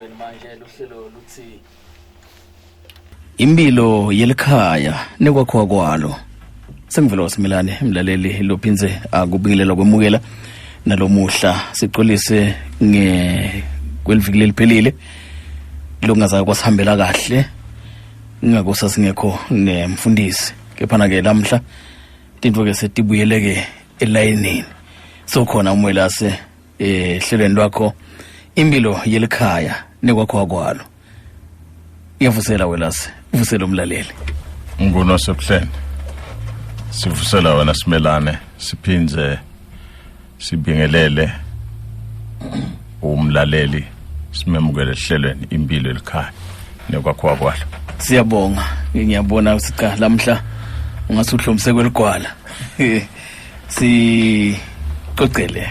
Manje luhlelo lutsi impilo yelikhaya nekwakhiwa kwalo. Sengivela wasimilane mlaleli lophindze akubingelela kwemukela nalomuhla sicolise nge kweliviki leliphelile lokungazake kwasihambela kahle ingako sasingekho nemfundisi kepha ke lamhla tintfo ke setibuyeleke elayinini sokhona umwelase ehlelweni lwakho impilo yelikhaya nekwakhiwa kwalo iyavusela welase uvusela umlaleli nguno sebuhleni sivusela wena simelane siphindze sibingelele umlaleli simemukele ehlelweni impilo elikhaya nekwakhiwa kwalo siyabonga ngiyabona sica lamhla ungathi uhlomise kweligwala sicocele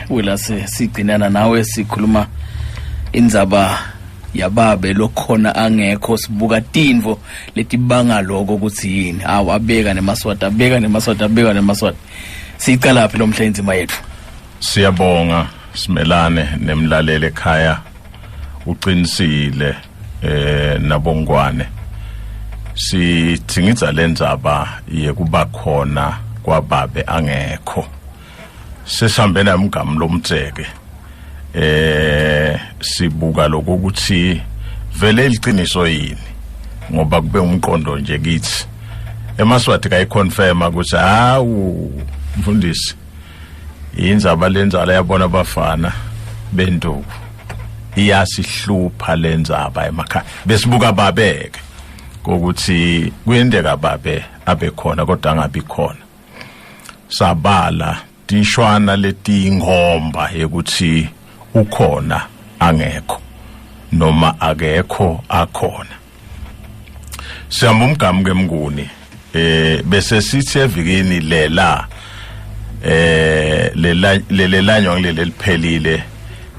wela sigcinana nawe sikhuluma indzaba yababe lokhona angekho sibuka tintfo letibanga lokho ukuthi yini awu abeka nemaswati abeka nemaswati abeka nemaswati siyicalaphi lo mhla inzima yethu siyabonga simelane nemlaleli ekhaya uqinisile eh nabongwane sithingitsa lendzaba yekuba khona kwababe angekho sesihambe namgama lomtseke eh sibuka lokuthi vele iqiniso yini ngoba kube umqondo nje kithi emaswati kayiconfirma ukuthi hawu mfundisi indzaba lenzala yabona abafana benduku iyasihlupha lenzaba emakhaya besibuka babeke ukuthi kuyendeka babe abe khona kodwa angabi khona sabala tishwana letingomba yokuthi ukhona angekho noma akekho akhona sihamba umgamu ke mnguni eh bese sithi evikini lela eh lela lelelanywa ngileli liphelile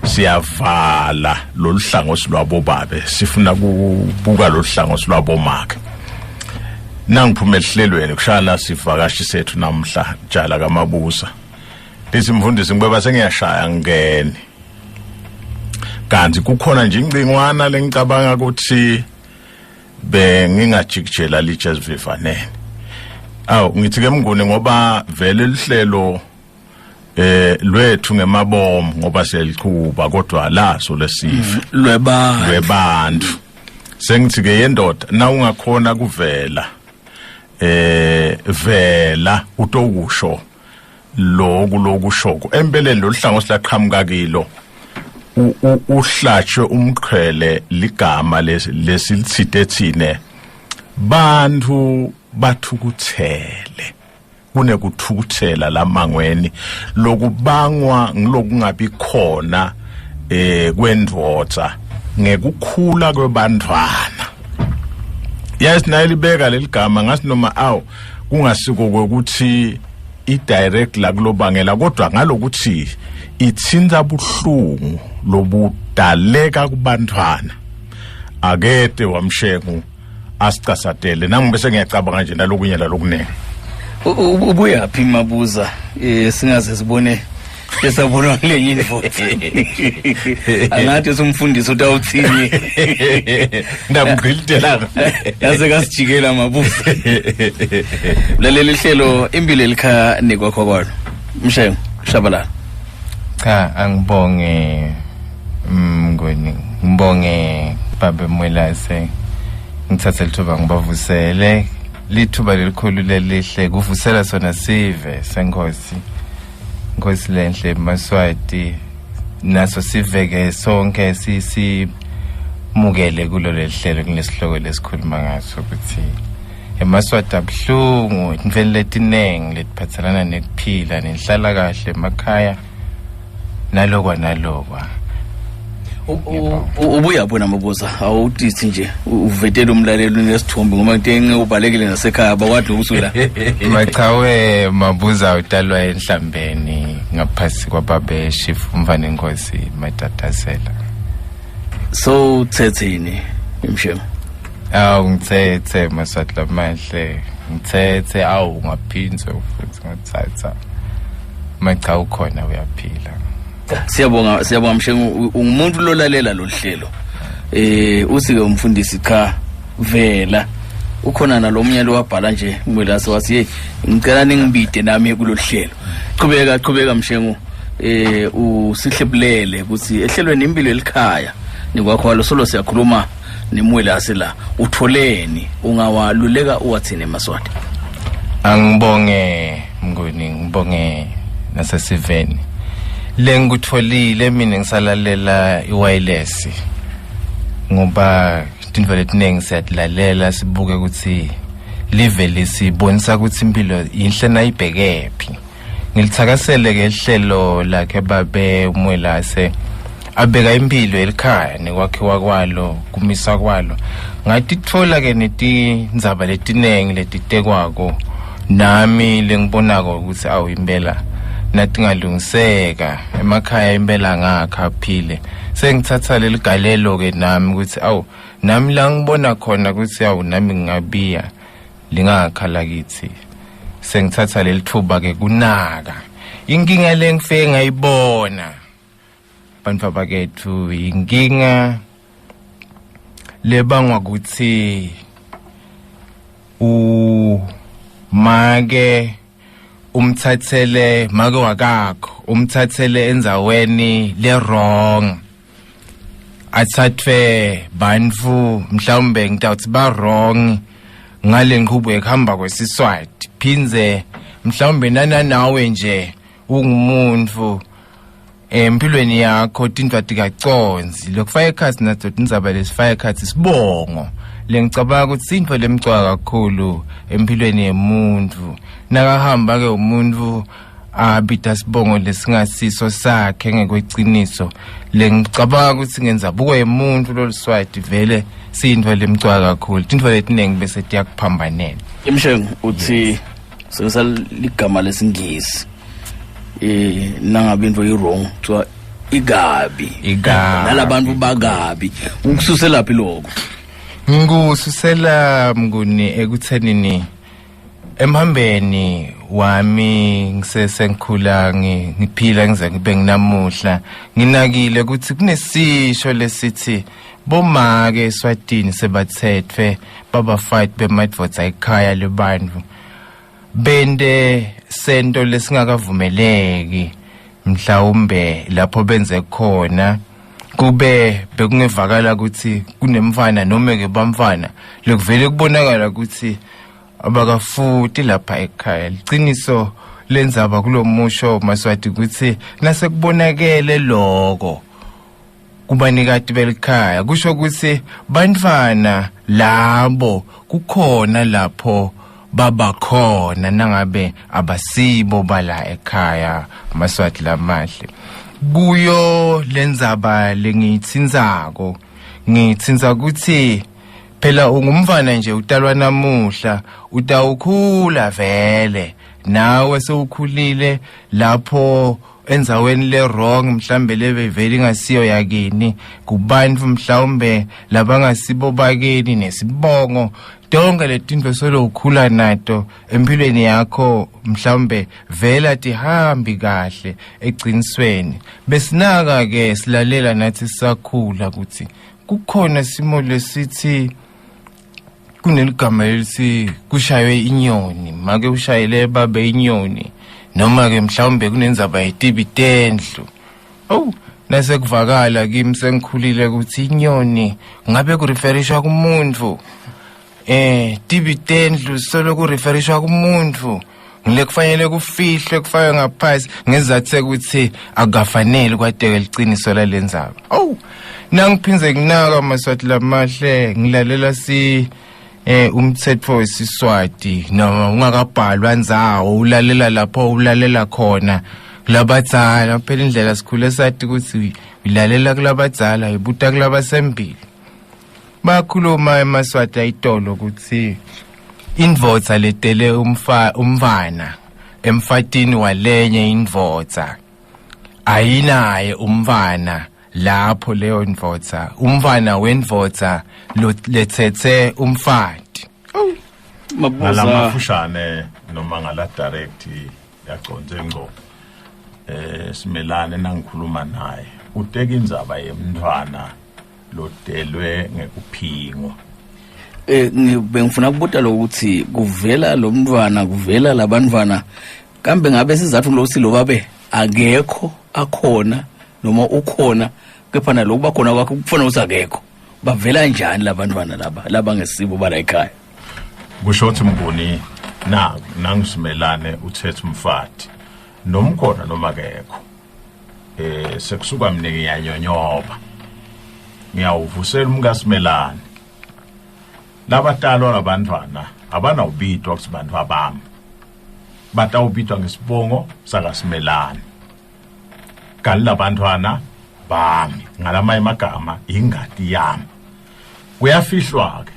siyavala lolu hlangothi lwabobabe sifuna kubuka lolu hlangothi lwabomake nangiphuma ehlelweni kushaya sivakashi sethu namhla jala kamabusa lithi mfundisi ngibeba sengiyashaya ngene kanti kukhona nje incingwana lengicabanga ukuthi bengingajikijela litshe esivivaneni awu ngithi ke mnguni ngoba vele lihlelo eh lwethu ngemabomu ngoba siyaliqhuba kodwa laso lesifa mm, lwebantu lwebantu sengithi ke yendoda na ungakhona kuvela eh vela utokusho loku lokushoko empeleni lolu hlangothi laqhamuka kilo uhlatshwe umqhele ligama lesilithite thine bantu bathukuthele kunekuthukuthela lamangweni lokubangwa ngilokungabi khona eh kwendvodza ngekukhula kwebantwana yes naye libeka leligama ngathi noma awu kungasiko kwekuthi i-direct la kulobangela kodwa ngalokuthi ithinta buhlungu lobudaleka kubantwana akete wamshengu asicasatele nami bese ngiyacabanga nje nalokunye lalokuningi ubuyaphi mabuza eh singaze sibone esabonwa kulenye indvodza angathi usumfundisi utawuthini ndamgqilitelanga yaze kasijikela mabuza lalela ihlelo impilo elikhaya nekwakho kwalo mshengo shabalala cha angibonge mnguni ngibonge babe mwelase ngithathe lithuba ngibavusele lithuba lelikhulu lelihle kuvusela sona sive senkosi Nkosi lenhle Maswati naso siveke sonke sisimukele kulo lelihlelo kulesihloko lesikhuluma ngaso ukuthi emaswati abuhlungu etintfweni letiningi letiphatselana nekuphila nenhlala kahle emakhaya nalokwa nalokwa ubuyaphi namabuza awutithi nje uvetele umlaleli unesithombe ngoba into enxe ubalekile nasekhaya abakwadi nokusula machawe mabuza utalwa enhlambeni ngaphasi kwababe shifu umfana inkosi matatasela so uthetheni imshema awu ngithethe maswati lamahle ngithethe awu ngaphindze futhi ngathatha macha ukhona uyaphila siyabonga siyabonga mshengu ungumuntu lolalela lolu hlelo Uthi ke umfundisi cha vela ukhona nalomnye lowabhala nje Mwelase wathi hey, ngicela ningibide nami kulolu hlelo. Qhubeka, qhubeka Mshengu, usihlephulele ukuthi ehlelweni Impilo Elikhaya nikwakho solo siyakhuluma neMwelase la, utholeni, ungawaluleka uwathini emaSwati? Angibonge Mnguni, ngibonge nasesiveni. Lengikutholile mina ngisalalela iwireless, ngoba tintfo letiningi siyatilalela, sibuke ukuthi live lisibonisa ukuthi impilo yinhle nayibhekephi. Ngilithakasele ke ihlelo lakhe babe uMwelase, abeka impilo elikhaya nekwakhiwa kwalo, kumisa kwalo. Ngatitfola ke netindzaba letiningi letitekwako nami lengibonako ukuthi awu, impela natingalungiseka emakhaya, impela ngakha aphile. Sengithatha leli galelo ke nami ukuthi awu, nami la ngibona khona ukuthi awu, nami ngingabiya lingakhala kithi. Sengithatha leli thuba ke kunaka inkinga lengifike ngayibona, bantu bakethu, inkinga lebangwa ukuthi umake umthathele make wakakho, umthathele endzaweni le wrong, athathwe bantfu mhlawumbe ngitawuthi ba wrong ngale nqubo ekuhamba kwesiSwati. Phindze mhlawumbe nana nawe nje ungumuntu empilweni yakho tintfo atikaconzi lokufaka ekhatsi nato tindzaba lesifaka ekhatsi sibongo. Lengicabanga ukuthi intfo lemcoka kakhulu empilweni yemuntu, nakahamba ke umuntu abita sibongo lesingasiso sakhe ngekweciniso, lengicabanga ukuthi ngendzabuko yemuntu loluswati vele siyintfo lemcoka kakhulu. Tintfo letiningi bese tiyakuphambanela. Imshengu uthi sebenzisa ligama lesingisi, nangabe into i-wrong kuthiwa ikabi. Ikabi. Nalabantu bakabi, ukususelaphi lokho? Ngikususela Mnguni ekuthenini emhambeni wami ngisesengikhula, ngiphila ngize ngibe nginamuhla, nginakile ukuthi kunesisho lesithi bomake eSwatini sebathetfwe babafati bemadvodza ekhaya lebantfu, bente sento lesingakavumeleki. Mhlawumbe lapho benze khona kube bekungevakala ukuthi kunemfana noma ke bamfana lekuvele kubonakala ukuthi abakafuti lapha ekhaya. Liciniso lenzaba kulomusho maSwati ukuthi nasekubonakele loko kubanikati belikhaya, kusho ukuthi bantfwana labo kukhona lapho babakhona nangabe abasibo bala ekhaya. MaSwati lamahle, kuyo lenzaba lengiyitsintsako, ngitsintsa ukuthi phela ungumfana nje, utalwa namuhla, utawukhula vele nawe sewukhulile lapho endzaweni le wrong, mhlambe lebevele ingasiyo yakini, kubantu mhlawumbe labangasibo bakini nesibongo. Tonke letinto solo ukhula nato empilweni yakho, mhlawumbe vela tihambi kahle. Egcinisweni besinaka ke silalela nathi sisakhula ukuthi kukhona simo lesithi kuneligama elithi kushaywe inyoni, make ushayele babe inyoni, noma ke mhlawumbe kunendzaba yetibi tendlu. Oh, nasekuvakala kimi sengikhulile ukuthi inyoni ngabe kureferishwa kumuntu, tibi tendlu solo kureferishwa kumuntu ngile kufanele kufihlwe, kufakwe ngaphasi ngezathu sekuthi akukafanele kwateke liciniso lalenzaba. Oh, nangiphinze kunaka maSwati lamahle, ngilalela si umthetho wesiSwati noma ungakabhalwa ndzawo, ulalela lapho ulalela khona kulabadzala. Phela indlela sikhule sathi ukuthi ulalela kulabadzala, ibuta kulabasembili. Bakhuluma emaSwati ayitolo ukuthi indvodza letele umfa umfana emfatini walenye indvodza ayinaye umfana lapho leyo ndvodza, umfana wendvodza letsetse umfati. Mabuza. Ngalamafushane noma ngala direct yaconze ngco, Simelane nangikhuluma naye uteka indzaba yemntwana. Lodelwe ngekuphingwa. Bengifuna kubuta lokuthi kuvela lo mntwana, kuvela labantwana, kambe ngabe sizathu lokuthi lo babe akekho akhona noma ukhona, kepha naloku bakhona kwakho kufana ukuthi akekho, bavela njani labantwana laba labangesibo bala ekhaya? Kusho ukuthi Mnguni, na nangusimelane uthethe umfati nomkhona noma akekho, sekusuka mina ngiyanyonyoba, ngiyawuvusela umkasimelane. Labatalwa labantwana abanawubitwa ukuthi bantu abami, batawubitwa ngesibongo sakasimelane, kanti labantwana bami ngalamanye amagama ingati yami. Kuyafihlwa ke,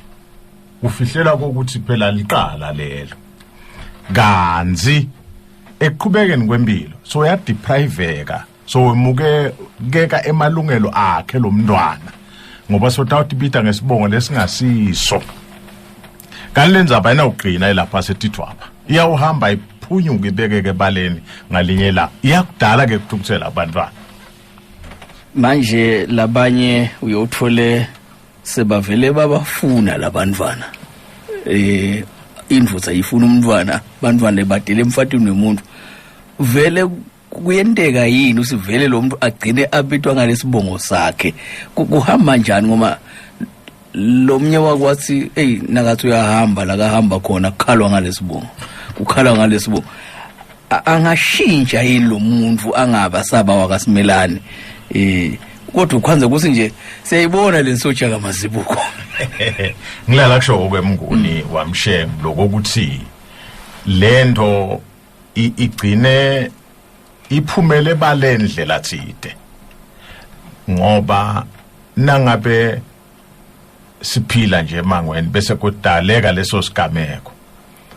kufihlelwa kokuthi phela liqala lelo, kanzi ekuqhubekeni kwempilo so yadepriveka, so wemukeka emalungelo akhe lo mntwana, ngoba sotawutibita ngesibongo lesingasiso. Kanti lenzaba ayinawugcina lapha setithwapha, iyawuhamba iphunyuke ibekeke ebaleni ngalinye la, iyakudala ke kuthukuthela abantwana. Manje labanye uyothole sebavele babafuna labantwana, indvodza ifuna umntwana, bantwana badele emfatini wemuntu. Vele kuyenteka yini usivele lo muntu agcine abitwa ngalesibongo sakhe? Kuhamba njani? Ngoba lo mnye wakwathi hey, nakathi uyahamba la kahamba khona kukhalwa ngalesibongo, kukhalwa ngalesibongo. Angashintsha yini lo muntu angaba saba wakasimelane? Kodwa ukhanze ukuthi nje siyayibona lensotsha kaMazibuko. Ngilala kusho kwemnguni wamshengu lokuthi lento igcine iphumele balendlela thide, ngoba nangabe siphila nje emangweni bese kudaleka leso sigameko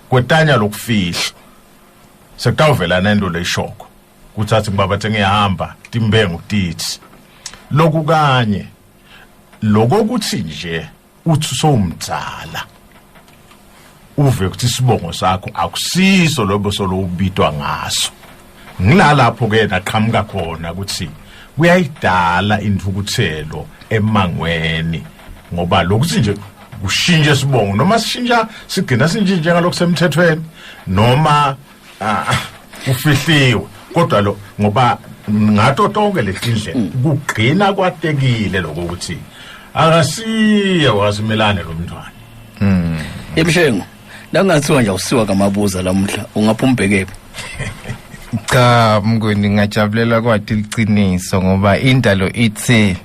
kwetanya lokufihla, sekutawuvela nento leyishoko kuthatha ngibaba ngiyahamba timbengu tithi lokhu kanye lokokuthi nje uthi sowumdzala uve ukuthi isibongo sakho akusiso lobo solobitwa ngaso. Ngilalapho ke naqhamuka khona ukuthi kuyayidala inthukuthelo emangweni, ngoba lokuthi nje kushintshe isibongo noma sishintsha sigcina sintshintshe ngalokhu semthethweni noma kufihliwe, kodwa lo ngoba ngato tonke letindlela kugcina kwatekile lokuthi akasiye wasimelane lo mntwana. Emshengo la kungathiwa nje awusiwa kaMabuza lamuhla, ungaphuma ubhekephi? Cha Mnguni, ngajabulela kwati liciniso, ngoba indalo ithi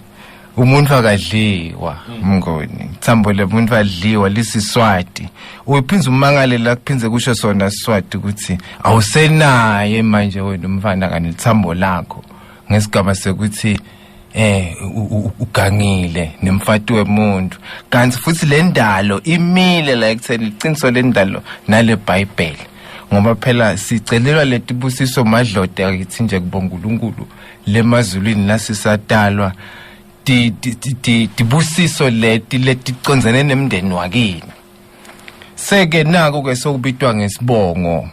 umuntu akadliwa. Mnguni, ithambo lemuntu adliwa lisiswati. Uyiphinza umangalela kuphinze kusho sona siswati ukuthi awusenaye manje wena umfana kanti lithambo lakho ngesigaba sekuthi ugangile nemfati wemuntu. Kanti futhi le ndalo imile la ekutheni iqiniso lendalo nale Bible, ngoba phela sicelelwa letibusiso madlode akithi nje kubonkulunkulu lemazulwini nasisadalwa, tibusiso leti leticondzene nemndeni wakini. Seke nako ke sokubitwa ngesibongo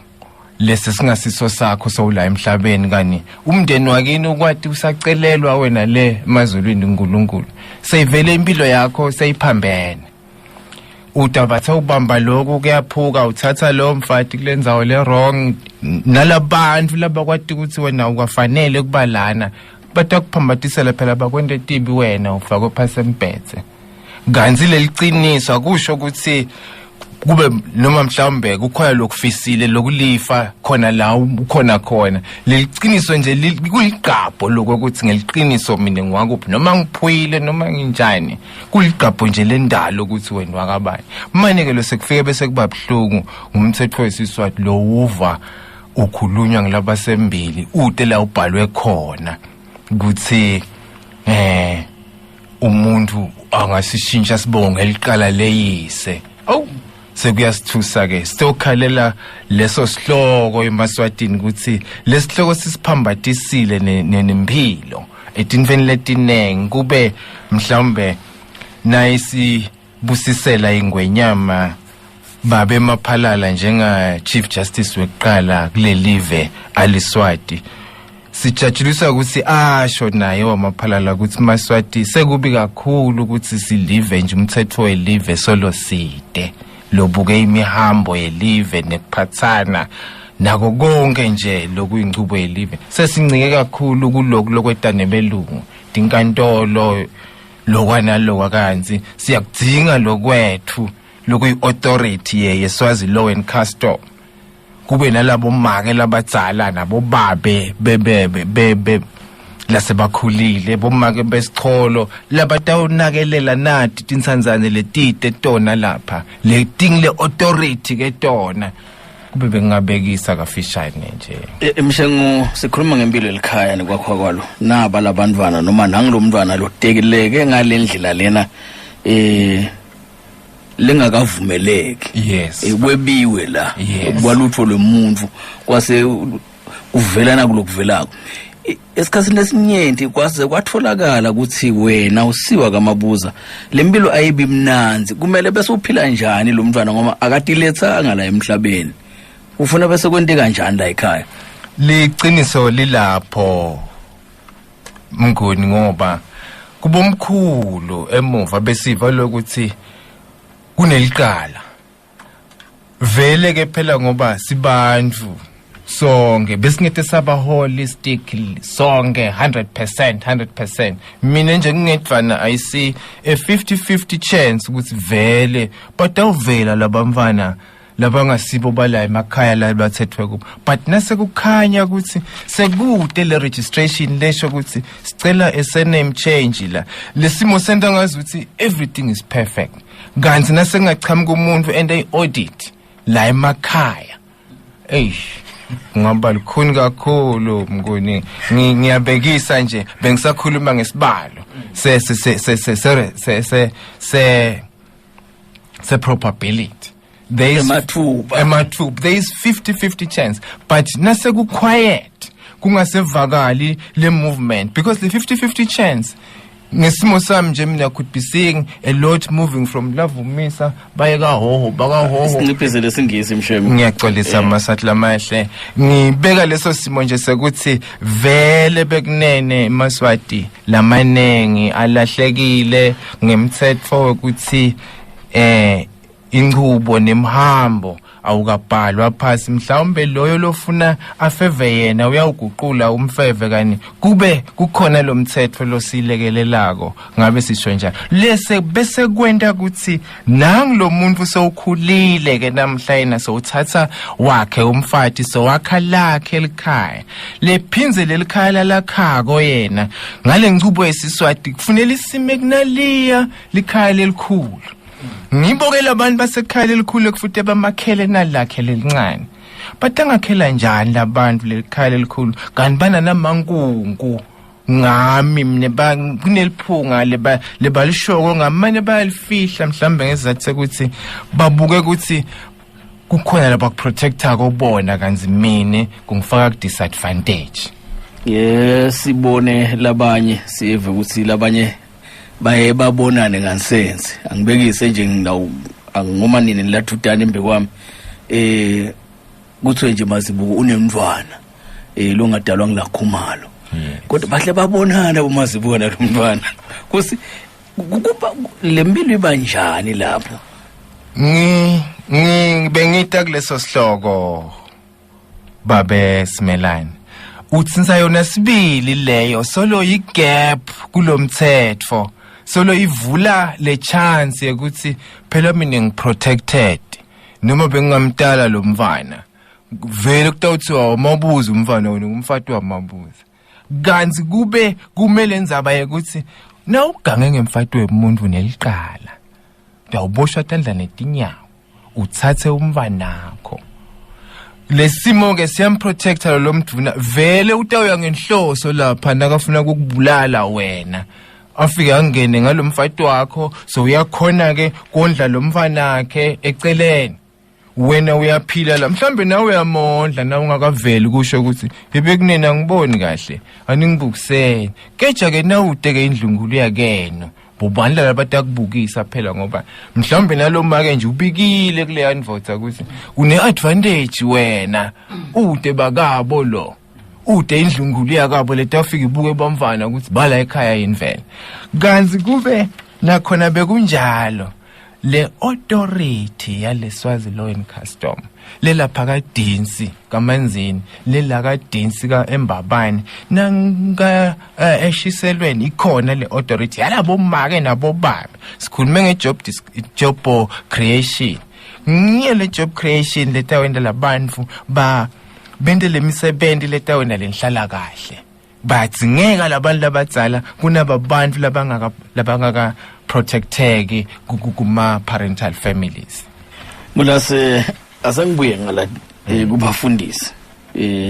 lesi singasiso sakho sowula emhlabeni, kani umndeni wakini ukwati usacelelwa wena le emazulwini uNkulunkulu, seyivele impilo yakho seyiphambene. Udabatha ubamba lokhu kuyaphuka, uthatha lo mfati kulendzawo le wrong, nalabantu labakwati ukuthi wena ukafanele kuba lana batakuphambatisela phela bakwente tibi, wena ufakwe phasi embhedze. Kanti leliciniso akusho ukuthi kube noma mhlawumbe kukhona lokufisile lokulifa khona la ukhona khona. Leliciniso nje kuligqabho lokuthi ngeliqiniso mina ngiwakuphi, noma ngiphuyile noma nginjani, kuligqabho nje lendalo ukuthi wena wakabani. Manje ke lo sekufike bese kuba buhlungu ngumthetho wesiswati lo uva ukhulunywa ngilabasembili ude la ubhalwe khona ukuthi umuntu angasishintsha sibonge eliqala leyise. Awu, sekuyasithusa ke, sitokhalela leso sihloko emaswatini ukuthi lesihloko sisiphambatisile nempilo etintfweni letinengi, kube mhlawumbe nayisibusisela ingwenyama babe Maphalala njenga Chief Justice wekuqala kulelive aliswati. Sijatshuliswa ukuthi asho naye wamaphalala ukuthi Maswati sekubi kakhulu ukuthi silive nje umthetho welive solo side lobuke imihambo yelive nekuphathana nako konke nje lokuyinchubo yelive. Sesincike kakhulu kuloku lokweta nebelungu, tinkantolo, lokwanalokwa, kanzi siyakudzinga lokwethu lokuyi-authority yeSwazi law and custom, kube nalabo make labadzala nabo babe bebe lasebakhulile, bomake besicholo labatawunakelela nati tinsandzane letite tona lapha letingi le authority ke tona. Kube bengingabekisa kafishane nje. Mshengu, sikhuluma ngempilo elikhaya nekwakhiwa kwalo. Naba labantwana noma nangilomntwana lotekeleke ngale ndlela lena lengakavumeleki. Kwebiwe la. Kwalutho lwemuntu kwase kuvelana kulokuvelako. Esikhatsini lesinyenti kwase kwatholakala ukuthi wena usiwa kaMabuza, lempilo ayibi mnanzi. Kumele bese uphila njani lo mntwana, ngoba akatiletsanga la emhlabeni? Ufuna bese kwente kanjani la ekhaya? Liqiniso lilapho, Mnguni, ngoba kubomkhulu emuva besiva lokuthi kunelicala vele ke phela, ngoba sibantu sonke besingete saba holistic sonke 100% 100%. Mina nje ngingedvana, I see a 50-50 chance ukuthi vele batawuvela labamfana labangasibo bala emakhaya la bathethwe kubo, but nase kukhanya ukuthi sekude le registration lesho ukuthi sicela a surname change la, lesimo senta ngazi ukuthi everything is perfect, kanti nase kungachamuka umuntu and a audit la emakhaya, eish, kungaba lukhuni kakhulu, Mnguni. Ngiyabekisa nje, bengisakhuluma ngesibalo se se se se se se se se se probability. There is Emathuba. Emathuba. There is 50-50 chance, but nase ku quiet kungasevakali le movement, because the 50-50 chance ngesimo sami nje mina could be seeing a lot moving from Lavumisa baye kaHhohho, bakaHhohho. Sinciphise lesingisi, Mshengu. Ngiyaxolisa, Maswati lamahle. Ngibeka leso simo nje sekuthi vele bekunene Maswati lamanengi alahlekile ngemthetho wokuthi inchubo nemhambo awukabhalwa phasi. Mhlawumbe loyo lofuna afeve yena uyawuguqula umfeve, kani kube kukhona lo mthetho losilekelelako, ngabe sisho njalo. Lese bese kwenta ukuthi nangu lo muntu sewukhulile ke namhla, yena sewuthatha wakhe umfati, sowakha lakhe elikhaya, lephinze lelikhaya lalakhako yena ngale nchubo yesiSwati kufunela isime kunaliya likhaya lelikhulu. Ngibokela abantu basekhaya lelikhulu ekufuthi abamakhele nalakhe lelincane, batangakhela njani labantu lelikhaya lelikhulu kanti bananamankunku ngami mina? Kuneliphunga leba lebalishoko ngamane bayalifihla, mhlambe ngezathu sekuthi babuke ukuthi kukhona laba kuprotecta kobona, kanzi mine kungifaka ku disadvantage. Ye, sibone labanye, sive ukuthi labanye baye babonane ngansense. Angibekise nje, nginawo angingoma nini nilathutana embe kwami, kuthiwe nje Mazibuko unemntwana longadalwa ngilakhumalo, kodwa bahle babonana boMazibuko nalomntwana. Kusi kuba lempilo iba njani lapho? Ngi ngi bengita kuleso sihloko, babe Simelane. Utsinsa yona sibili leyo, solo igap kulomthetho solo ivula le chance yokuthi phela mina ngiprotected, noma bengingamtala lo mfana vele kutawuthiwa uMabuza umfana, wena ngumfati waMabuza, kanti kube kumele indzaba yokuthi nawugange ngemfati wemuntu neliqala uyawuboshwa tandla netinyawo, uthathe umfanakho. Lesimo ke siyamprotecta lo mdvuna, vele utawuya ngenhloso lapha nakafuna ukukubulala wena, afike angene ngalomfati wakho, so uyakhona ke kondla lo mfanakhe eceleni, wena uyaphila la, mhlambe nawe uyamondla na ungakaveli kusho ukuthi bebekunene angiboni kahle, aningibukiseni keja ke nawude ke indlungulu yakeno bobani laba batakubukisa phela, ngoba mhlawumbe naloma ke nje ubikile kuleya ndvodza ukuthi une advantage wena ude bakabo lo. Ude indlungulu yakabo letafika ibuke bamfana ukuthi bala ekhaya yini vele. Kanti kube nakhona bekunjalo, le authority yale Swazi Law and Custom lelapha kaDinsi kaManzini, lela kaDinsi kaEmbabane nanga eshiselweni ikhona le authority yalabo make nabobaba. Sikhulume ngejob job creation, ngiye le job creation letawenda labantu ba bente lemisebenzi letawenda lenhlala kahle. Badzingeka labantu labadzala kunababantu labangaka protecteki kuma parental families. Mulase, asengibuye ngala kubafundisi.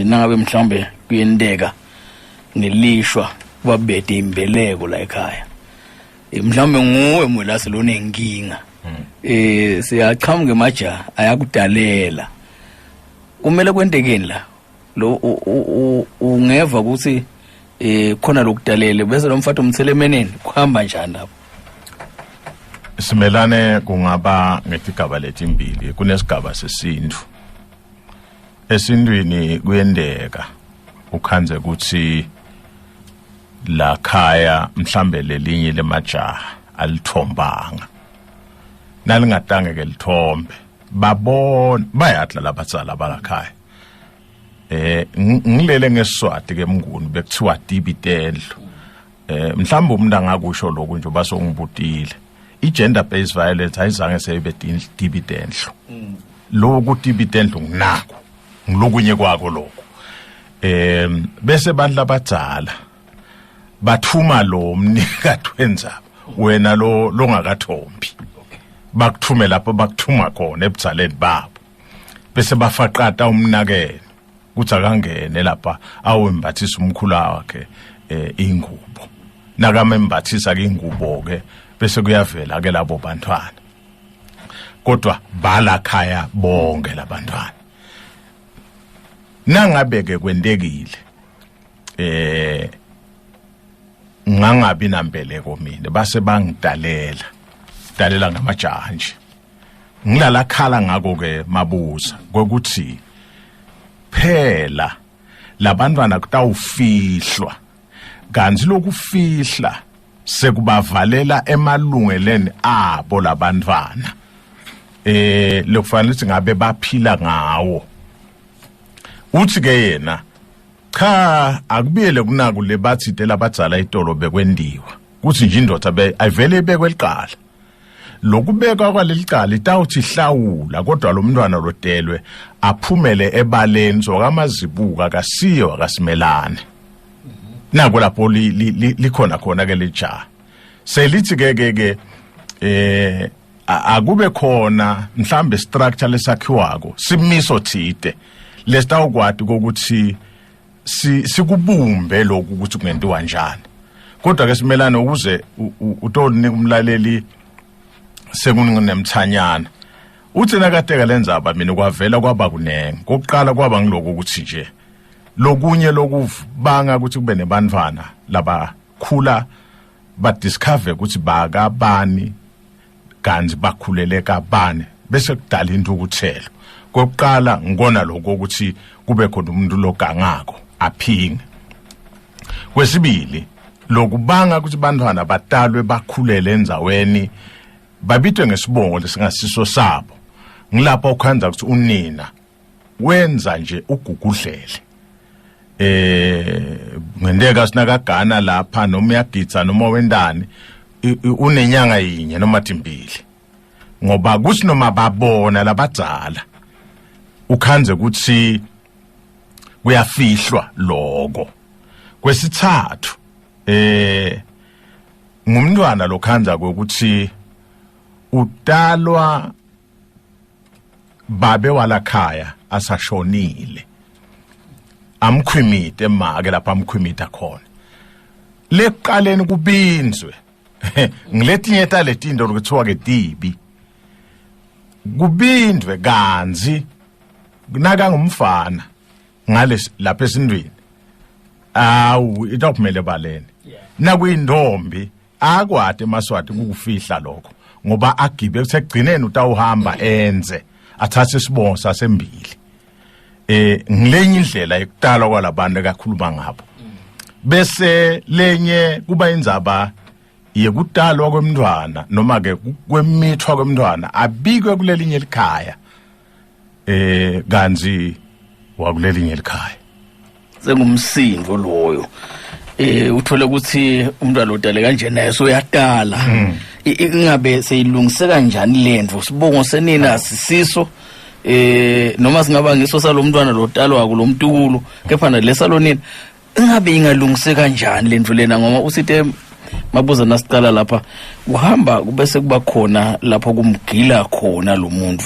Nangabe mhlawumbe kuyenteka ngelishwa kubabede imbeleko la ekhaya, mhlawumbe nguwe Mulase lonenkinga, siyaqhamuka emajaha ayakudalela, kumele kwentekeni la? Lo ungeva ukuthi khona lokudalele bese lo mfati umthele emeneni, kuhamba njani lapho? Simelane, kungaba ngetigaba letimbili. Kunesigaba sesintu. Esintwini kuyendeka ukhanze ukuthi la khaya mhlambe lelinye lemajaha alithombanga, nalingatange ke lithombe, babona bayadla labatsala balakhaya. Ngilele ngesiswati ke Mnguni, bekuthiwa tibi tendlu. Mhlawumbe umuntu angakusho lokhu nje basongibutile, i-gender based violence ayizange seyibe tibi tendlu. Lokhu tibi tendlu nginako ngilokunye kwako lokho. Bese bantu labadzala bathuma lo mnikati wenzaba, wena lo longakathombi, bakuthume lapho bakuthuma khona ebudzaleni babo, bese bafaqata umnakeno kuthi akangene lapha awembathisa umkhula wakhe ingubo. Nakamembathisa ke ingubo ke, bese kuyavela ke labo bantwana, kodwa bala khaya bonke labantwana. Nangabe ke kwentekile ngangabi nambeleko mina, base bangidalela dalela ngamajaha nje, ngilala khala ngako ke Mabuza kokuthi phela labantwana kutawufihlwa, kanti lokufihla sekubavalela emalungeleni abo labantwana lokufanele ukuthi ngabe baphila ngawo. Uthi ke yena cha, akubiyele kunaku lebathite labadzala itolo bekwendiwa kuthi nje indoda be ayivele ibekwe liqala. Lokubekwa kwalelicala itawuthi hlawula, kodwa lo mntwana lotelwe aphumele ebaleni sokamazibuka akasiyo akasimelane nako lapho likhona khona ke lejaha. Selithi ke ke akube khona mhlambe structure lesakhiwako, simiso thide lesitawukwati ukuthi sikubumbe lokhu ukuthi kungentiwa njani. Kodwa ke simelane, ukuze utolinika umlaleli sekunemthanyana uthi nakateka lenzaba, mina kwavela kwaba kunengi. Kokuqala kwaba ngiloko ukuthi nje lokunye lokubanga ukuthi kube nebantwana labakhula badiscover ukuthi bakabani kanti bakhulele kabani, bese kudala intukuthelo. Kokuqala ngikona lokho ukuthi kube khona umuntu logangako aphinge. Kwesibili, lokubanga ukuthi bantwana batalwe bakhulele endzaweni, babitwe ngesibongo lesingasiso sabo, ngilapho ukhanza ukuthi unina wenza nje ugugudlele ngenteka sinakagana lapha noma uyagidza noma wendani, unenyanga yinye noma timbili, ngoba kuthi noma babona labadzala ukhanze ukuthi kuyafihlwa lokho. Kwesithathu, ngumntwana lokhanza ukuthi utalwa babe walakhaya asashonile, amkhwimite make lapha amkhwimita khona lekuqaleni kubinzwe ngiletinye taletinto lokuthiwa ke tibi kubindwe. Kanzi nakangumfana ngale lapha esintwini, awu, itokumele baleni. Nakuyintombi akwade emaSwati ukufihla lokho, ngoba agibe kuthi ekugcineni utawuhamba enze athathe isibongo sasembili. Ngilenye indlela yekutalwa kwalabantu ekakhuluma ngabo. Bese lenye kuba indzaba yekutalwa kwemntwana noma ke kwemithwa kwemntwana abikwe kulelinye likhaya, kanzi wakulelinye likhaya. Sengumsindo loyo. Uthole ukuthi umntwana odale kanje naye soyatala. Ingabe seyilungise kanjani lento? Sibongo senina sisiso noma singaba ngiso salomntwana lotalwa kulomtukulu, kepha nalesalonina ingabe ingalungise kanjani lento lena? Ngoba usithe Mabuza nasicala lapha kuhamba kubese kuba khona lapho kumgila khona lo muntu,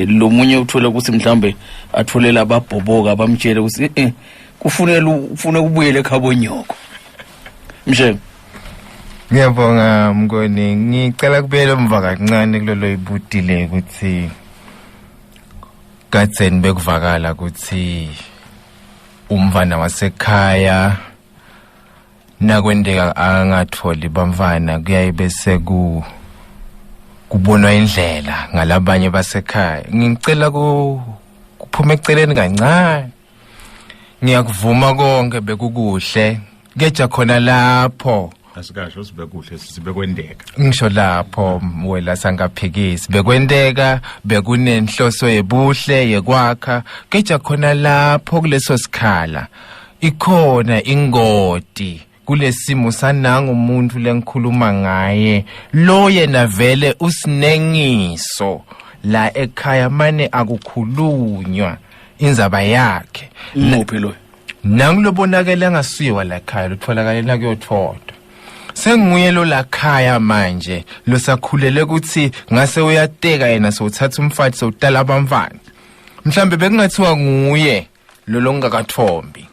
lomunye uthole ukuthi mhlambe atholela ababhoboka bamtshele ukuthi kufunela ufuna ukubuyela ekhabonyoko. Mshengu. Ngiyabonga Mngoni, ngicela kubuyela emva kancane kulolo ibutile ukuthi kadzeni bekuvakala ukuthi umfana wasekhaya nakwendeka angatholi bamfana kuyaye bese kubonwa indlela ngalabanye basekhaya. Ngicela kuphuma eceleni kancane. Ngiyakuvuma konke bekukuhle, keja khona lapho asikasho sibe kuhle, sibe kwendeka. Ngisho lapho wela sangaphikisi bekwenteka, bekunenhloso yebuhle yekwakha, keja khona lapho kuleso sikhala ikhona ingoti kulesimo sananga umuntu lengikhuluma ngaye lo yena vele usinengiso la ekhaya, mane akukhulunywa indzaba yakhe. Muphi lo? Nangilobonakele angasiwa la ekhaya, lutholakale nakuyothodwa senguye lo lakhaya manje losakhulele ukuthi ngase uyateka yena, sowuthatha umfati, sowutala abamfana. Mhlambe bekungathiwa nguye lo longakathombi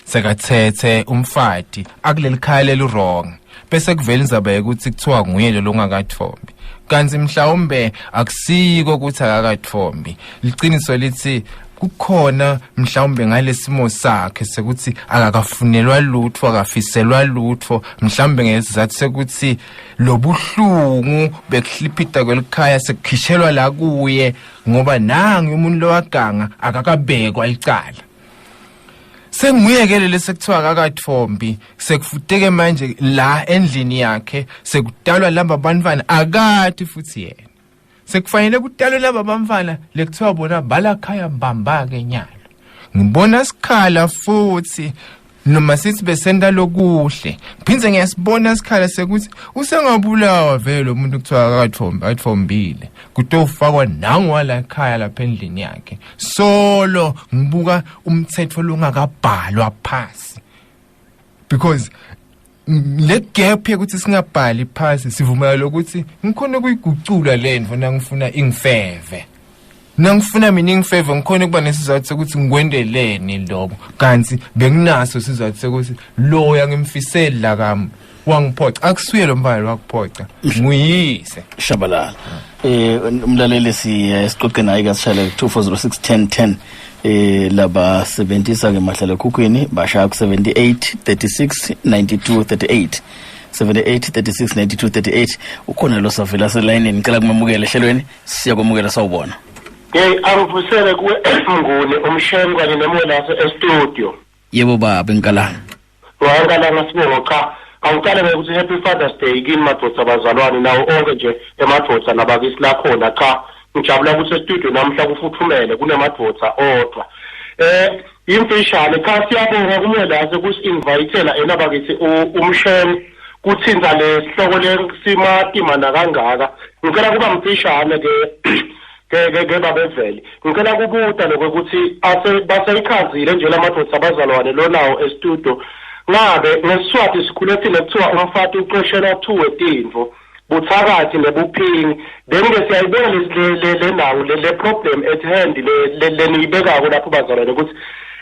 sekathethe umfati akuleli khaya leli wrong, bese kuvela indzaba yokuthi kuthiwa nguye lo longakathombi, kanti mhlawumbe akusiko ukuthi akakathombi. Liqiniso lithi kukhona mhlawumbe ngalesimo sakhe sekuthi akakafunelwa lutho, akafiselwa lutho, mhlawumbe ngesizathu sekuthi lobuhlungu bekuhliphita kwelikhaya sekukhishelwa la kuye, ngoba nangi umuntu lowaganga akakabekwa icala. Senguyekele lesekuthiwa akakathombi, sekufuteke manje la endlini yakhe sekudalwa laba bantwana akati futhi yena sekufanele kudalwe laba bamfana lekuthiwa bona balakhaya mbamba ke nyalo. Ngibona sikhala futhi noma sithi besenta lokuhle, phindze ngiyasibona sikhala sekuthi usengabulawa vele lo muntu kuthiwa akakathombi, athombile kutofakwa nangu la ekhaya lapha endlini yakhe. Solo ngibuka umthetho longakabhalwa phasi, because le gap yokuthi singabhali phasi sivumela lokuthi ngikhona ukuyigucula lento nangifuna ingifeve, nangifuna mina ingifeve ngikhona ukuba nesizathu sokuthi ngikwendeleni lokho, kanti benginaso isizathu sokuthi loya ngimfiseli la kami wangiphoca. Akusuye lo mfana wakuphoca, nguyise. Shabalala. Umlaleli sixoxe naye kasishayele 2406 10 10, laba sebenzisa ke mahlala ekhukhwini bashaya ku 78 36 92 38, 78 36 92 38. Ukhona lo savela selayinini, ngicela kumamukela ehlelweni. Siyakwamukela, sawubona. Hey, angivusele kuwe Mnguni, umsheni kanye nemwelase e-studio. Yebo baba inkalanga. Wankalanga sibongo. Cha, angicale ngokuthi happy Father's Day kini madoda, abazalwane nawo onke nje emadvodza nabakisi lakhona. Cha, ngijabula ukuthi e-studio namhla kufuthumele, kunemadvodza odwa. Imfishane, cha, siyabonga kumwelase kusi-invitela ena bakithi umsheni kuthinta le sihloko lesimatima nakangaka. Ngicela kuba mfishane ke ke babevele, ngicela kubuta lokho ukuthi ase baseyichazile nje lamadvodza abazalwane lo nawo e-studio. Ngabe ngeSiswati sikhule thina kuthiwa umfati uqoshelwa two wetintfo, buthakathi nebuphingi. Then ke siyayibona le nawo le problem at hand le leniyibekako lapho bazalwane, ukuthi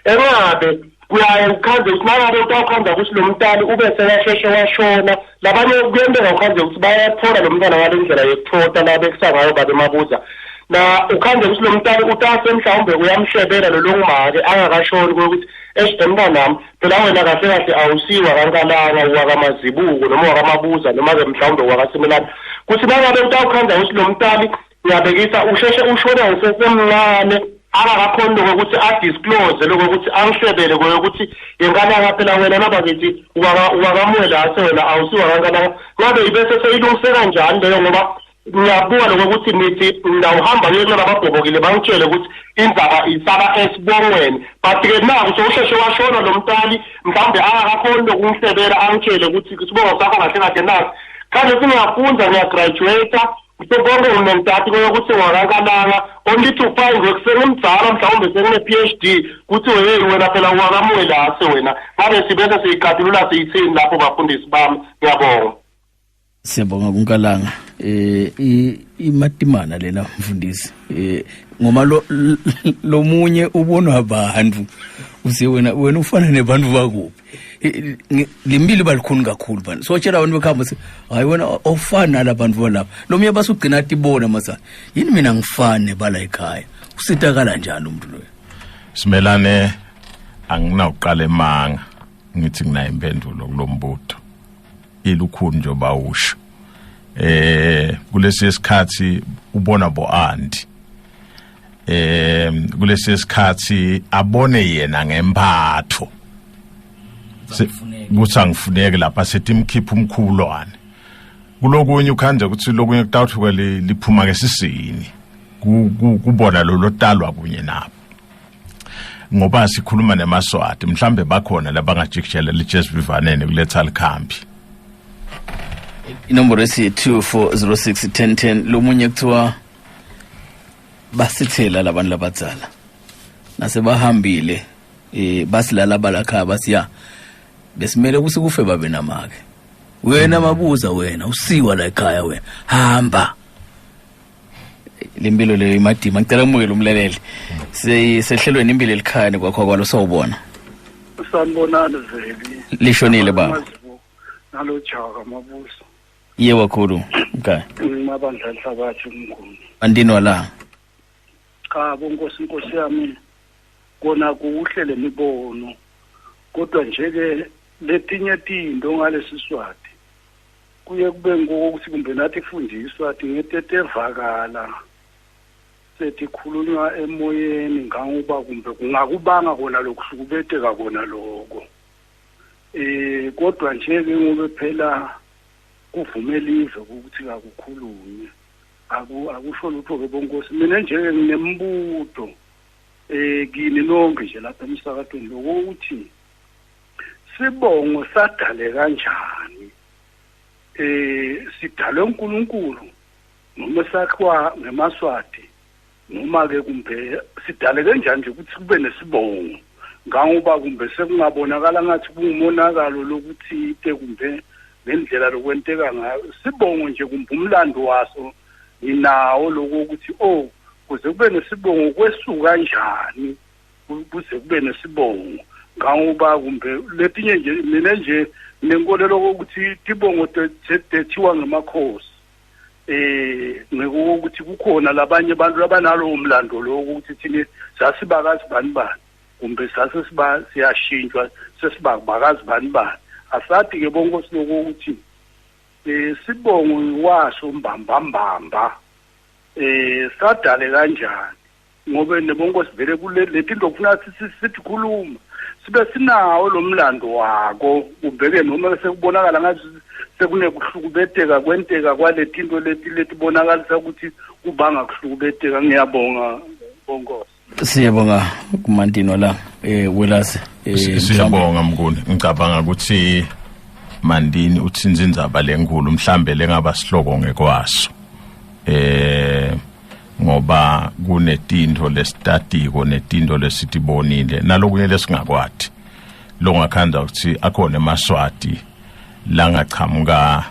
engabe kuyaye ukhanze ukuthi nangabe utawukhanza ukuthi lo mntali ube sekasheshe washona, labanye kuyenteka ukhanze ukuthi bayathola lo mntwana ngale ndlela yekuthota la bekusangayo babe Mabuza, na ukhanze ukuthi lo mntali utase mhlawumbe uyamhlebela lo longumake angakashoni ukuthi eish, emntanami phela wena kahle kahle awusiwa kankalanga, wakamazibuko noma wakamabuza noma-ke mhlawumbe wakasimelane, kuthi nangabe utawukhanza ukuthi lo mntali uyabekisa usheshe ushone ngisesemncane. Angakakhoni lokuthi a-disclose lokuthi angihlebele koyokuthi yenkananga phela wena nabakithi uwakamwelase wena awusiwa kankananga. Ngabe ibese seyilungise kanjani leyo? Ngoba ngiyabuka lokuthi nithi ngawuhamba ngiye kulaba ababhobokile, bangitshele ukuthi indzaba isaba esibongweni, but-ke naku sowusheshe washona lo mntali, mhlawumbe angakakhoni lokungihlebela angitshele ukuthi isibongo sakho kahle kahle nasi. Kanje singiyafunda, ngiyagraduate, konke nginentati koyokuthi wakankalanga, only to find sengimdzala, mhlawumbe sengine-PhD, kuthi hey, wena phela wakamwelase wena. Ngabe sibese siyiqatulula siyithini lapho, bafundisi bami? Ngiyabonga. Siyabonga kunkalanga. Imatimana lena, mfundisi, ngoma lo lomunye ubonwa abantu uze wena ufana nebantu bakuphi. Limbili balikhuni kakhulu bani, so tshela abantu bekhamba uthi hayi, wena awufani nalabantu balapha. Lomunye basugcina atibona masa yini, mina ngifane bala ekhaya. Usitakala njani umuntu loyo? Simelane, anginawuqala emanga ngithi nginayo impendulo kulombuto. Ilukhuni nje bawusho kulesi sikhathi ubona bo auntie, kulesi sikhathi abone yena ngempatho kuthi angifuneki lapha, sethi imkhipha umkhulwane. Kulokunye ukhanje ukuthi lokunye kutawuthuka liphuma ngesisini kubona lo lotalwa kunye nabo, ngoba sikhuluma nemaSwati, mhlambe bakhona labangajikijela lijesivivaneni kuletha likhambi. Inomboro esi 2406 1010. Lomunye kuthiwa basithela labantu labadzala nasebahambile, basilala balakhaya, basiya besimele ukuthi kufe babe namake. Wena mabuza, wena usiwa la ekhaya, wena hamba lempilo leyo imadima. Ngicela kumukela umlaleli. Sehlelweni impilo elikhaya kwakho kwalo, sawubona. Sanibonani, Veli. Lishonile baba. Mazibuko nalo jaka Mabuso. Yebo kakhulu, okay. Mabandla Nhlabathi, uMnguni. Andini wala. Cha bonkosi, inkosi yami, kona kuhle lemibono, kodwa nje ke letinye tinto ngalesiswati kuye kube ngokuthi kumbe nathi fundiswa tingetetevakala setikhulunywa emoyeni, ngangoba kumbe kungakubanga kona lokuhlukubeteka kona lokho, kodwa nje ke ngobe phela kuvumela izwe ukuthi akukhulunywe, akusho lutho ke bonkosi. Mina nje ke nginembuto kini nonke nje lapha emsakatweni, lokuthi sibongo sadale kanjani? Sidalwe uNkulunkulu noma sakhiwa ngemaSwati, noma ke kumbe sidale kanjani nje ukuthi kube nesibongo, ngangoba kumbe sekungabonakala ngathi kungumonakalo lokuthi ite kumbe ngendlela lokwenteka ngayo sibongo nje, kumbe umlando waso nginawo lokho ukuthi oh, kuze kube nesibongo kwesuka kanjani, kuze kube nesibongo, ngangoba kumbe letinye nje. Mina nje nenkolelo ukuthi tibongo tethiwa ngemakhosi, ngekuthi kukhona labanye abantu abanalo umlando lo ukuthi thina sasibakazi bani bani, kumbe sase siba siyashintshwa sesibakazi bani bani. Asathi ke bonkosi lokho ukuthi sibongo waso mbambambamba sadale kanjani, ngobe nebonkosi vele kule letinto kufuna sithi khuluma sibe sinawo lo mlando wako, kubheke noma sekubonakala ngathi sekunekuhlukubeteka kwenteka kwaletinto leti letibonakalisa ukuthi kubanga kuhlukubeteka. Ngiyabonga bonkosi. Siyabonga kumantino la, Welase. Siyabonga Mnguni. Ngicabanga ukuthi Mandini uthinza indzaba lenkulu, mhlambe lengaba sihloko ngekwaso, ngoba kunetinto lesitatiko netinto lesitibonile nalokunye lesingakwati, longakhanda ukuthi akhona emaSwati langachamuka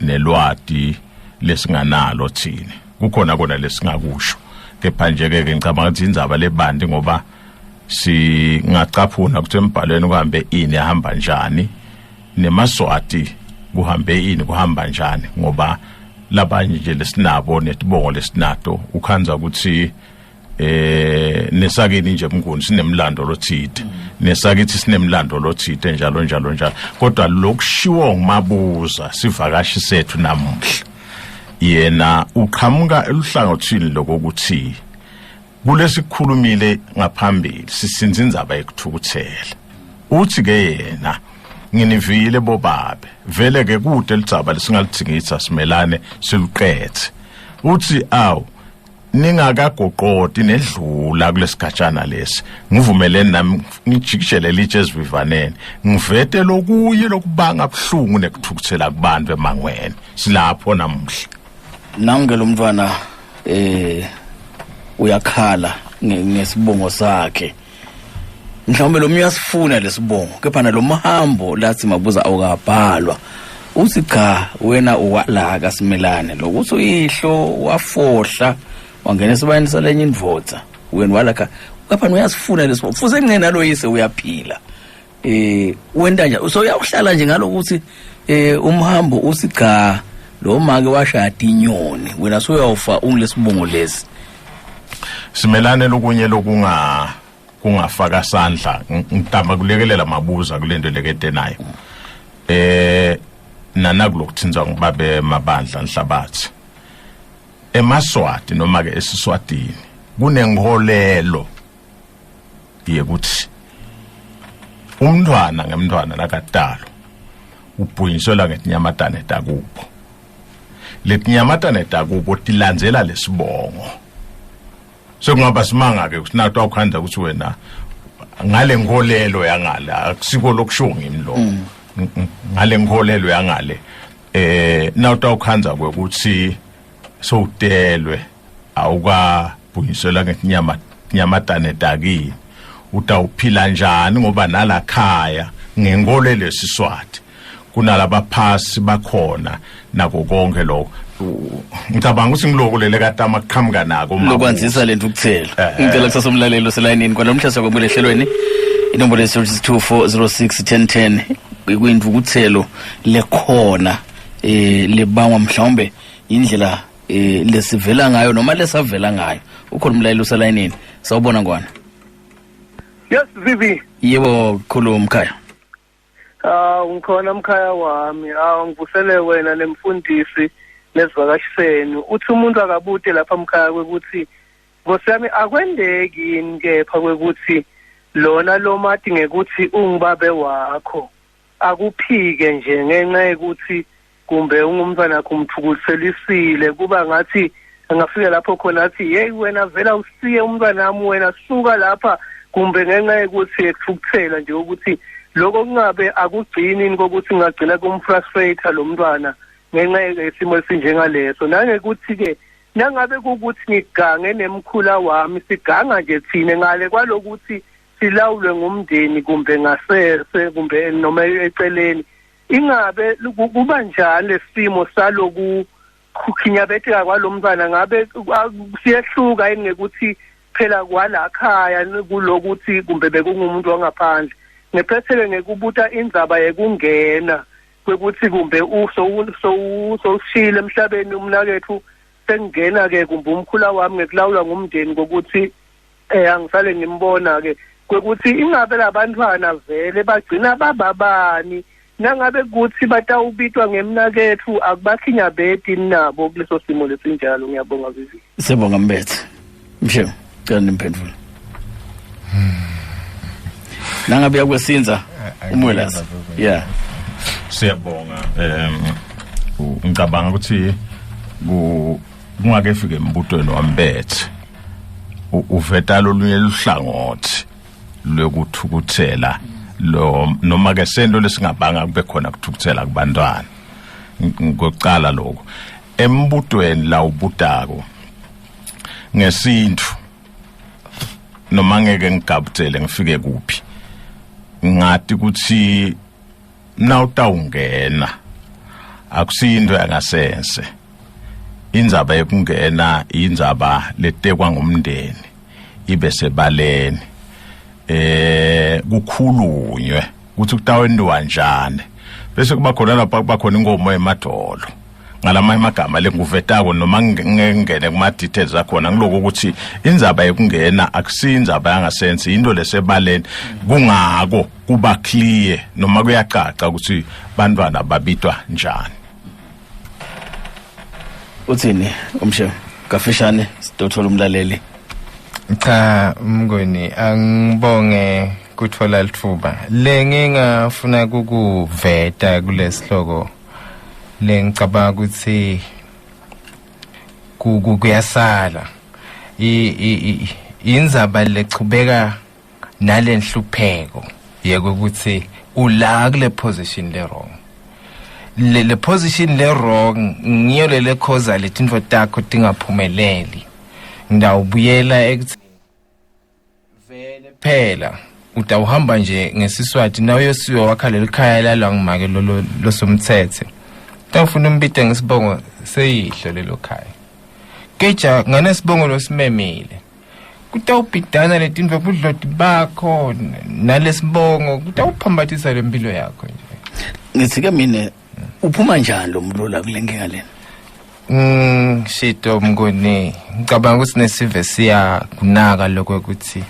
nelwati lesinganalo thina, kukhona kona lesingakusho. Kepha nje ke ngicabanga ukuthi indzaba lebanti, ngoba singacaphuna ukuthi embhalweni kuhambe ini, ahamba njani nemaSwati, kuhambe ini, kuhamba njani, ngoba labanye nje lesinabo netibongo lesinato ukhanza ukuthi nesakini nje Mnguni sinemlando lothide, nesakithi sinemlando lothide, njalo njalo njalo. Kodwa lokushiwo nguMabuza, sivakashi sethu namuhla, yena uqhamuka eluhlangothini lokuthi Kulesikhulumile ngaphambili sisinza indzaba yekuthukuthela. Uthi ke yena nginivile bobabe vele ke kude lidzaba lesingalithingitha simelane siluqethe. Uthi awu ningakagoqodi nedlula kulesigatshana lesi ngivumelene nami ngijikijele litshe ezivivaneni ngivete lokuye lokubanga buhlungu nekuthukuthela kubantu emangweni silapho namuhla. Nange lo mntwana uyakhala ngesibongo sakhe, mhlawumbe lo uyasifuna lesibongo, kepha nalo mhambo lathi Mabuza awukabhalwa. Uthi cha, wena uwala kaSimelane, lokuthi uyihlo wafohla wangena esibayeni salenye indvodza, wena walakha, kepha uyasifuna lesibongo futhi engcene nalo yise uyaphila. Wenta nje so uyakuhlala nje ngalokuthi umhambo uthi cha, lo make washaya inyoni, wena soyawufa ungilesibongo lesi. Simelane lokunye lokunga kungafaka sandla ngitama kulekelela Mabuza kulento lekete nayo nanakulokuthinzwa ngibabe Mabandla Nhlabathi emaSwati noma ke esiSwatini kunenkolelo yekuthi umntwana ngemntwana lakatalo ubhunyiselwa ngetinyamatane takubo. Letinyamatane takubo tilandzela lesibongo. Sekungaba simanga ke ukuthi nato awukhanda ukuthi wena ngale nkolelo yangale akusiko lokusho ngimi lo ngale nkolelo yangale nawuta awukhandza kwekuthi sowutelwe awukabhunyiselwa ngetinyama nyamatane takini utawuphila njani, ngoba nalakhaya ngenkolelo yesiSwati kunalabaphasi bakhona nako konke lokho. Ngicabanga ukuthi ngiloko lele katama kuqhamuka nako lokwanzisa lento ukuthela. Ngicela kusasa umlalelo selayinini kwalomhla sakwabule ehlelweni inombolo 2406 1010 kwintukuthelo lekhona lebangwa mhlawumbe indlela lesivela ngayo noma lesavela ngayo. Ukhona umlalelo uselayinini. Sawubona ngwana. Yes, Vivi. Yebo, khuluma mkhaya. Ngikhona mkhaya wami. Ngivusele wena nemfundisi nesivakashiseni. Uthi umuntu akabute lapha mkhaya kwekuthi Nkosi yami akwendeki yini kepha kwekuthi lona lomati ngekuthi ungibabe wakho akuphike nje ngenxa yokuthi kumbe ungumntwana wakho umthukuthelisile, kuba ngathi angafika lapho khona athi hey wena vela usiye umntwana wami, wena suka lapha, kumbe ngenxa yokuthi ekuthukuthela nje ukuthi lokho kungabe akugcini kokuthi ngagcina kumfrustrate lo mntwana ngenxa yesimo esinjengaleso. Nangekuthi-ke nangabe kukuthi ngigange nemkhula wami, siganga nje thine ngale kwalokuthi silawulwe ngumndeni kumbe ngasese kumbe noma eceleni, ingabe kuba njani lesimo saloku kukhinyabeteka kwalomntwana? Ngabe siyehluka yini ngekuthi phela kwalakhaya kulokuthi kumbe bekungumuntu wangaphandle? Ngiphethele ngekubuta indzaba yekungena kwekuthi kumbe sowushile emhlabeni umnakethu, sengingena-ke kumbe umkhula wami ngekulawulwa ngumndeni kokuthi angisale ngimbona-ke kwekuthi ingabe labantwana vele bagcina bababani nangabe kuthi batawubitwa ngemnakethu akubakhinyabeti nabo kuleso simo lesinjalo. Ngiyabonga Vivi. Siyabonga Mbethe. Mshengu, cela nimphendvule. Nangabe yakwesinza umwelazi. Yeah. Siyabonga. Ngicabanga ukuthi kungake fike embutweni waMbethe uveta lolunye luhlangothi lwekuthukuthela lo noma ke sento lesingabanga kube khona kuthukuthela kubantwana. Ngokucala lokho embutweni la ubutako ngesintu noma ngeke ngigabutele ngifike kuphi, ngathi ukuthi nawutawungena akusinto yangasense. Indzaba yekungena indzaba letekwa ngumndeni ibe sebaleni, kukhulunywe ukuthi kutawentiwa njani, bese kuba khona lapha kuba khona inkomo emadolo ngalamanye amagama lenguvetako noma ngingene kuma details akhona. Ngiloko ukuthi indzaba yekungena akusindzaba yangasense, into lesebaleni, kungako kuba clear noma kuyacaca ukuthi bantwana babitwa njani. Uthini umshe kafishane sidothola umlaleli? Cha Mnguni, angibonge kutfola litfuba. Le ngingafuna kukuveta kulesihloko lengicabanga ukuthi kuyasala. Indzaba lechubeka nalenhlupheko yekuthi ula kule position le wrong. Le position le wrong ngiyo le lekhoza letintfo takho tingaphumeleli. Ngidawubuyela ekuthi vele phela utawuhamba nje ngesiswati nawe uyosiwa wakha leli khaya lalwa ngumake losomthethe. Utawufuna umbite ngesibongo seyihlo lelo khaya. Keja nganesibongo losimemile. Kutawubhidana letintfo budloti bakho nalesibongo kutawuphambatisa lempilo yakho nje. Ngithi ke mina uphuma njani lo muntu la kule nkinga lena? Shito Mnguni, ngicabanga ukuthi nesive siya kunaka lokho ukuthi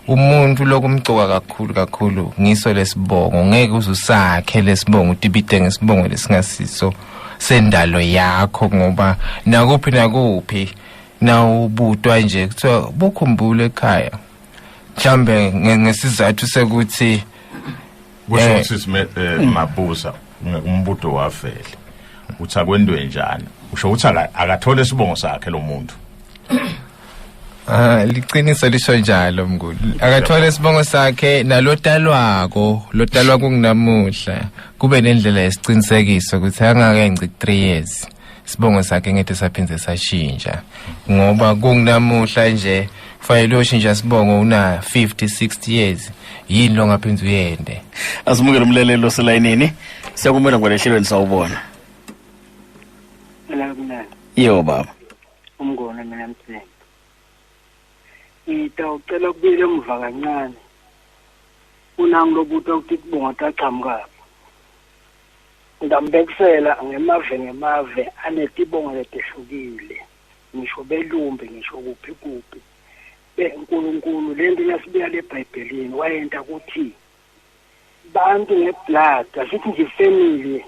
umuntu lokumcoka kakhulu kakhulu ngiso lesibongo, ngeke uze usakhe lesibongo utibite ngesibongo lesingasiso sendalo yakho, ngoba nakuphi nakuphi nawubutwa nje kuthiwa bukhumbule ekhaya mhlambe ngesizathu sekuthi kusho ukuthi Mabuza umbuto wavele uthi akwendwe njani, usho ukuthi akathole isibongo sakhe lo muntu. Liqiniso lisho njalo Mnguni, akathole isibongo sakhe nalotalwako lotalwa kungunamuhla kube nendlela yesiqinisekiso ukuthi angakenci 3 years sibongo sakhe ngeke saphindze sashintsha, ngoba kungunamuhla nje kufanele uyoshintsha sibongo una 50 60 years, yini lo ngaphindze uyende. Asimukele umlaleli oselayinini, siyakumela ngwelehlelweni sawubona. Hello kumnandi. Yebo baba. Umngona mina Mthembu. Ngitawucela kubuyela emuva kancane. Unangilobuta ukuthi kubonga taqhamukaphi. Ngambekisela ngemave ngemave anetibongo letehlukile. Ngisho belumbi ngisho kuphi kuphi. BeNkulunkulu lento lasibuya leBhayibhelini wayenta ukuthi bantu ngeblood asithi nje family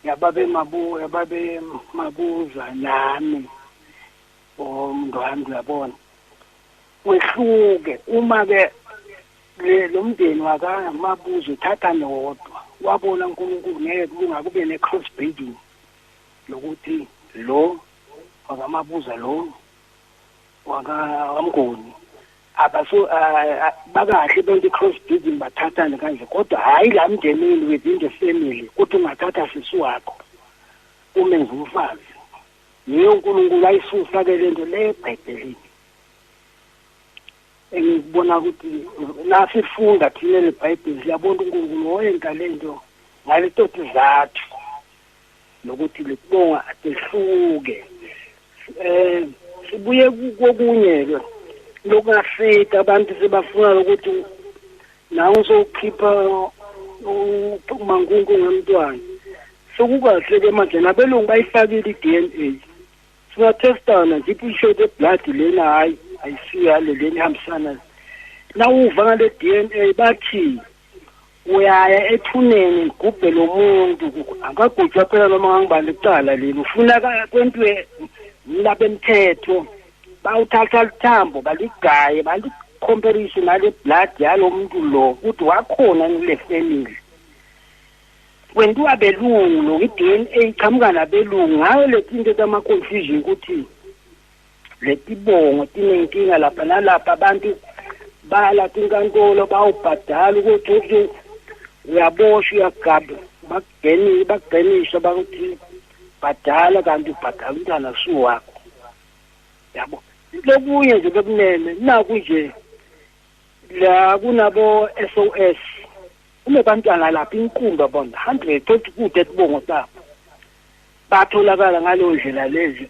yababe mabu yababe Mabuza nami omndwandwe yabona wehluke uma ke lo mndeni waka Mabuza uthatha nodwa wabona uNkulunkulu ngeke kulunga kube ne cross breeding lokuthi lo wakaMabuza lo wakaMnguni abaso bakahle bonke cross breeding bathathane kanje, kodwa hayi la mndenini within the family kuthi ungathatha sisi wakho umenze umfazi. Yiyo uNkulunkulu ayisusa ke lento le eBhayibhelini. Engikubona ukuthi nasifunda thina le Bhayibheli siyabona uNkulunkulu wayenta lento ngaleto tizathu nokuthi lekubonga atehluke. Sibuye kokunye ke lokungasita abantu sebafuna ukuthi nawe usowukhipha umankunku ngemntwana. Sokukahle ke manje nabelungu bayifakile i-DNA. Singatestana nje isho le blood lena hayi ayisiyo le lena ihambisana. Nawuva ngale DNA bathi uyaya ethuneni ngigubhe lo muntu akagujwa phela noma ngangibani kuqala leli ufuna kwentwe labemthetho bawuthatha lithambo baligaye balicomparise nale blood yalo muntu lo ukuthi wakhona kule family. Kwentiwa belungu lo i-DNA iqhamuka nabelungu ngayo letinto tama-confusion ukuthi letibongo tinenkinga lapha nalapha abantu bala tinkantolo bawubhadala ukuthi uyaboshwa uyagaba bakugcenisha bakuthi bhadala kanti ubhadala umntwana suwakho yabo. Lokunye nje bekunene naku nje la kunabo SOS kunebantwana lapha inkumba bona 100 kude tibongo tabo batholakala ngaleyo ndlela lezi.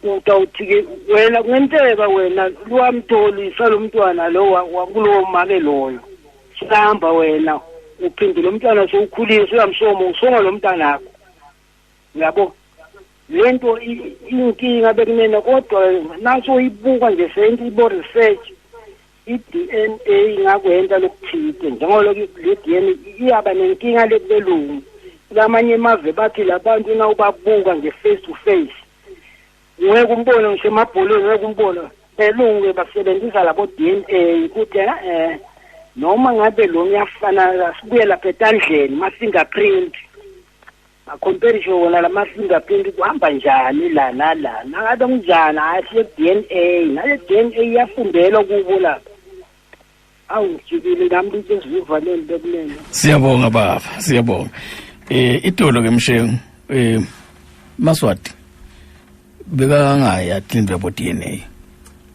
Utawuthi-ke wena kungenteka wena lwamtholisa lo mntwana lo wakulowo make loyo sihamba wena uphinde lo mntwana sowukhulile suyamsoma usonga lo mntanakho yabo. Lento inkinga bekunene kodwa nasoyibuka nje sento ibo research i-DNA ingakwenta lokuthile njengoba le DNA iyaba nenkinga lekubelungu lamanye emave bathi labantu nawubabuka nje face to face ngeke umbone ngisho emabholeni ngeke umbone. Belungu basebenzisa labo DNA ukuthi noma ngabe lo ngiyafana, sibuye lapha etandleni, ma-fingerprint, bacomparishe wona lama-fingerprint, kuhamba njani la nala, nangabe kunjani, hayi, siye ku-DNA, nale DNA iyafundelwa kubo lapha. Awu, ngijikile nami lithi esivivaneni bekunene. Siyabonga baba, siyabonga. Itolo ke Mshengu, Maswati bekangaya tindlu yabo DNA.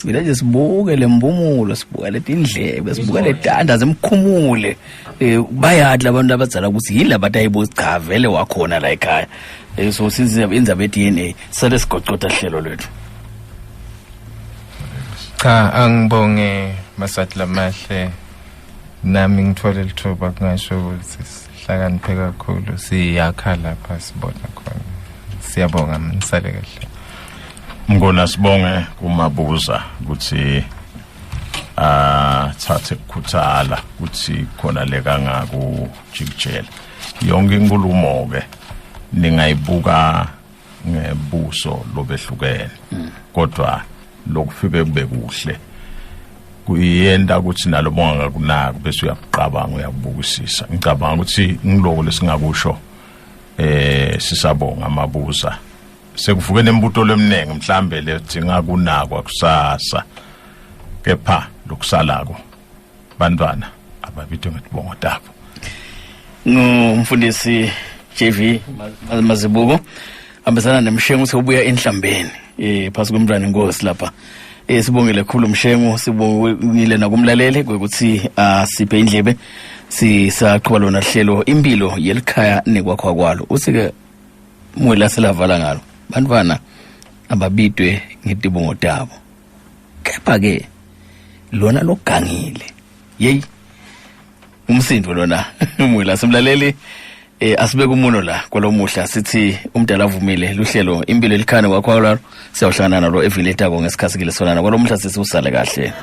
Mina nje sibuke lembumulo, sibuka letindlebe, sibuka letanda zemkhumule. Bayadla abantu abadzala ukuthi yini labantu ayibo, cha, vele wakhona la ekhaya. So since indzaba ye-DNA sale sigocota hlelo lwethu. Cha, angibonge Maswati lamahle, nami ngithole lithuba kungasho ukuthi sihlakaniphe kakhulu, siyakha lapha sibona khona. Siyabonga, nisale kahle. Ngona sibonge kumabuza ukuthi athathe ukukhuthala ukuthi khona lekangakujikijela yonke inkulumo ke ningayibuka ngebuso lobehlukene, kodwa lokufike kube kuhle kuyenta ukuthi nalo bongakunaki bese uyakuqabanga, uyakubukisisa. Ngicabanga ukuthi ngiloko lesingakusho. Sisabonga amabuza, sekuvuke nembuto leminingi mhlambe ledzinga kunakwa kusasa, kepha lokusalako bantwana ababitwe ngetibongo tabo. Ngumfundisi JV Mazibuko hambisana nemshengu sewubuya enhlambeni phasi komntwana inkosi lapha. Sibongile khulu Mshengu, sibongile nakumlaleli kwekuthi asiphe indlebe. Sisaqhuba lona hlelo impilo yelikhaya nekwakho kwalo. Usike mwela selavala ngalo, bantwana ababidwe ngetibongo tabo, kepha ke lona logangile yeyi umsindo lona mwela simlaleli. Asibeke umuno la kwalomuhla, sithi umdala avumile luhlelo impilo elikhane kwakhwalalo, siyawuhlangana nalo eviletako ngesikhathi kilesonana. Kwalomuhla sithi usale kahle.